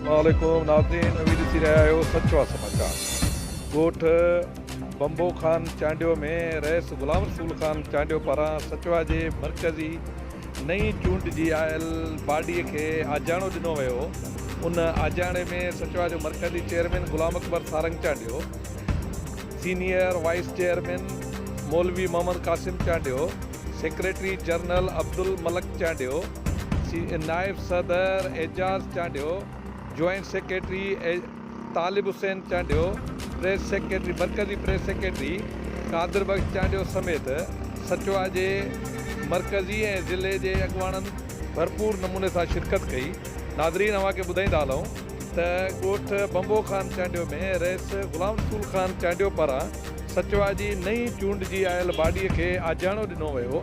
السلام عليڪم ناظرين اوهين ڏسي رهيا آهيو سچوا سماچار ڳوٺ بمبو خان چانڊيو ۾ رئيس غلام رسول خان چانڊيو پاران سچوا جي مرڪزي نئين چونڊجي آيل باڊي کي آجياڻو ڏنو ويو ان آجياڻي ۾ سچوا جو مرڪزي chairman Ghulam Akbar Sarang Chandio senior vice chairman Maulvi Muhammad Qasim Chandio secretary general Abdul Malik Chandio نائب صدر Ejaz Chandio, joint secretary Talib Hussain Chandio, press secretary مرڪزي پريس سيڪريٽري قادر بخش چانڊيو سميت سچوا جي مرڪزي ۽ ضلعي جي اڳواڻن ڀرپور نموني سان شرڪت ڪئي. ناظرين اوهان کي ٻڌائيندا هلون ته ڳوٺ بمبو خان چانڊيو ۾ رئيس غلام رسول خان چانڊيو پاران سچوا جي نئين چونڊجي آيل باڊي کي آجياڻو ڏنو ويو.